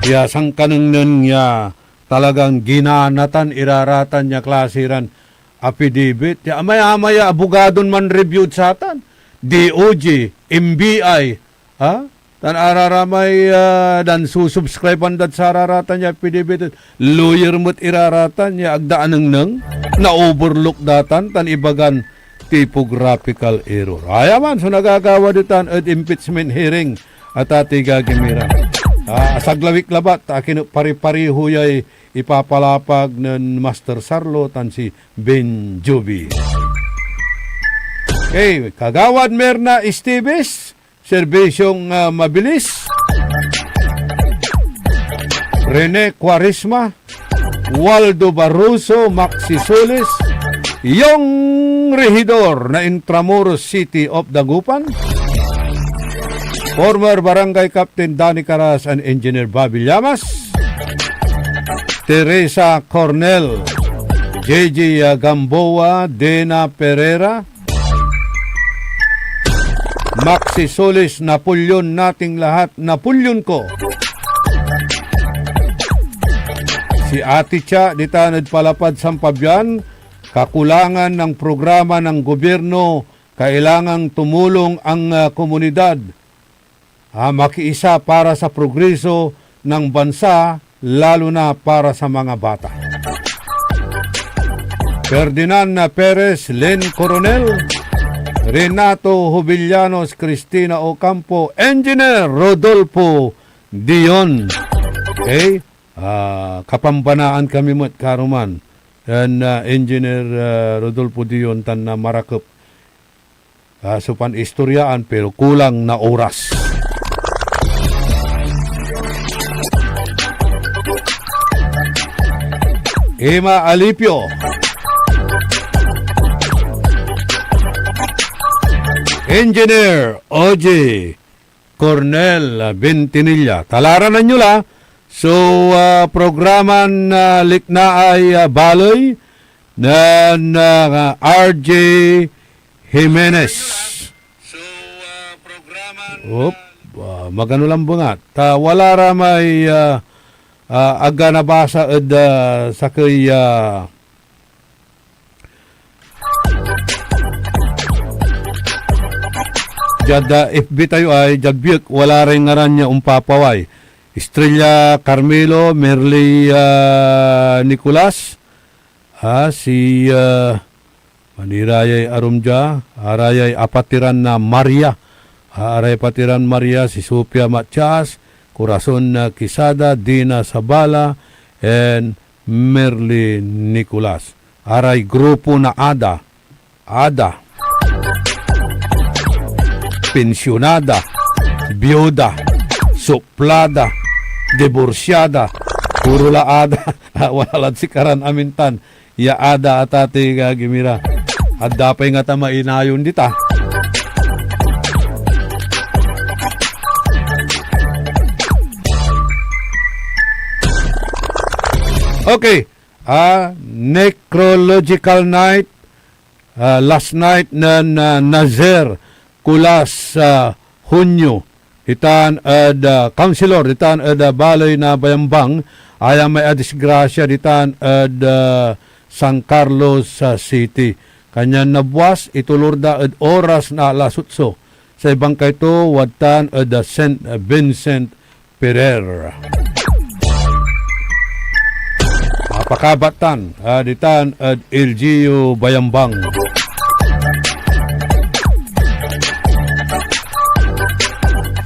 Ya sankanengneng ya talagang ginanatan iraratan ya klase ran affidavit. Ya amay-amay ya abogadon man-review ed satan, D O J, M B I, ha? Tan araramay, ah, dan susubscribean dad sararatan ya affidavit, lawyer met iraratan ya ag da anengneng, na-overlook datan, tan ibagan typographical error. Aya man so nagagawa ditan ed impeachment hearing, atatiga gimiran. Ah, asaglawik labat, akin pari-pariho yay ipapalapag nen Master Sarlo tan si Ben Jovi. Okay, Kagawad Merna Esteves, Serbisyong, ah, Mabilis, Rene Cuaresma, Waldo Barroso, Maxi Solis, Yong Regidor na Intramuros City of Dagupan, former Barangay Captain Danny Caras and Engineer Bobby Llamas, Teresa Cornel, J J Gamboa, Dena Pereira, Maxi Solis, Napoleon, nating lahat, Napoleon ko. Si Ate Cha, ditan ed Palapad, San Fabian, kakulangan ng programa ng gobyerno, kailangang tumulong ang, ah, komunidad. Ah, makiisa para sa progreso ng bansa, lalo na para sa mga bata. Ferdinand Perez, Len Coronel, Renato Jovellanos, Cristina Ocampo, Engineer Rodolfo Dion. Okay? Ah, kapambanaan kami met karuman. And, ah, Engineer, ah, Rodolfo Dion tan na marakep Ah, so pan-istoryaan, pero kulang na oras. Emma Alipio. Engineer O J Cornel, ah, Bentinilla. Talaranan nyo la. So, ah, programan, ah, Liknaay, ah, Baley nen, ah, R J Jimenez. Op, ah, magano lang bungat. Ta wala ra may, ah, ah, aga nabasa ed, ah, sakey, ah, Diad, ah, F B tayo ay, diad biek, wala ray ngaran ya ompapaway. Estrella Carmelo, Merly, ah, Nicolas, ah, si, ah, manirayay arum dia, arayay apatiran na Maria, ah, aray apatiran Maria, si Sofia Matias, Corazon na Quesada, Dina Sabala, and Merly Nicolas. Aray grupo na Ada, Ada, pensionada, biuda, suplada, diborsiada, puro la Ada. Wala lad sikaran amintan ya Ada a tati, agagi mi ra. Adda pay ngata mainayon dita. Okay. Ah, necrological night, ah, last night nen, ah, Nazer Culas, ah, Junio, ditan ed, ah, councilor, ditan ed, ah, baley na Bayambang, aya may adisgrasya ditan ed, ah, San Carlos, ah, City. Kanyan nabuas, itolor da ed oras na alas otso. Say bangkay to, wadtan ed, ah, Saint Vincent Ferrer. Apakabat tan, ah, ditan ed L G U Bayambang.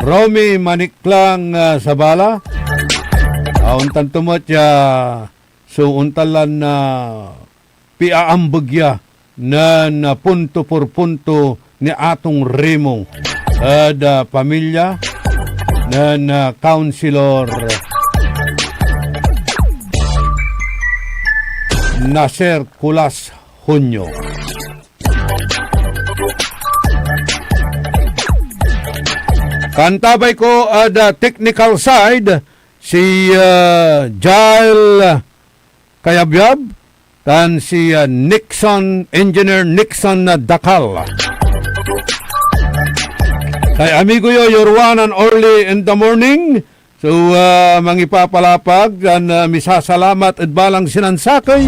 Romy Maniklang, ah, Sabala, ah, ontan to met ya so ontan lan, ah, piaambeg ya nen, ah, punto por punto ni Atong Remo ed, ah, pamilya nen, ah, Councilor Nacer Culas Junio. Kantabay ko ed, ah, technical side, si, ah, Jael Kayabyab, tan si, ah, Nixon, Engineer Nixon na Dakal. Say amigo yo, your one and only in the morning. So, ah, mangipapalapag, tan, ah, misasalamat ed balang sinansakey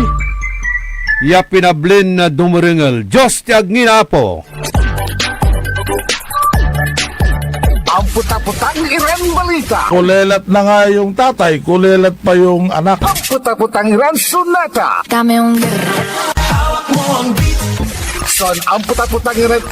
ya pinablin na dumerengel. Dios ti ag nginapo. Ampetapetang iran balita. Kulelat na nga yung tatay, kulelat pa yung anak. Ampetapetang iran sonata. Dame un Son ampetapetang iran